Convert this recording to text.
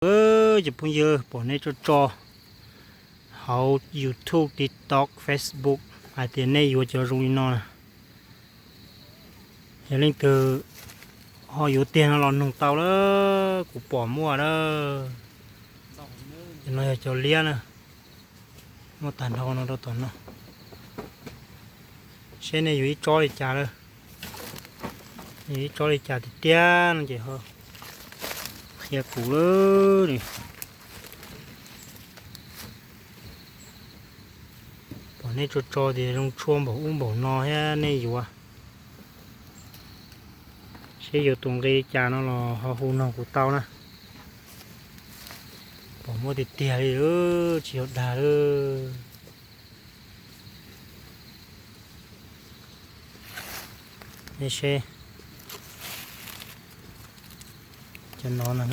Cov phooj ywg, pom nej tso tso hauv YouTube, TikTok, Facebook hais tias nej yuav cov zoo li no na. Yog leej twg ho yuav tiag no los nug tau lawm, kuv pom muaj lawm. Cov no yog cov liab na, muaj tag nrho no rau tom no. Seb nej yuav ib tsob li cas lawm. Yuav ib tsob li cas tiag tiag no ces ho qhia kuv lawm. Pom nej tso tso tias zoo tshua npaum ub npaum no thiab nej yuav. Seb yuav tus nqi li cas no los ho hu nug kuv tau na. Pom muaj tiag tiag li, tsis yog dag lawm. Nej seb, cov no no,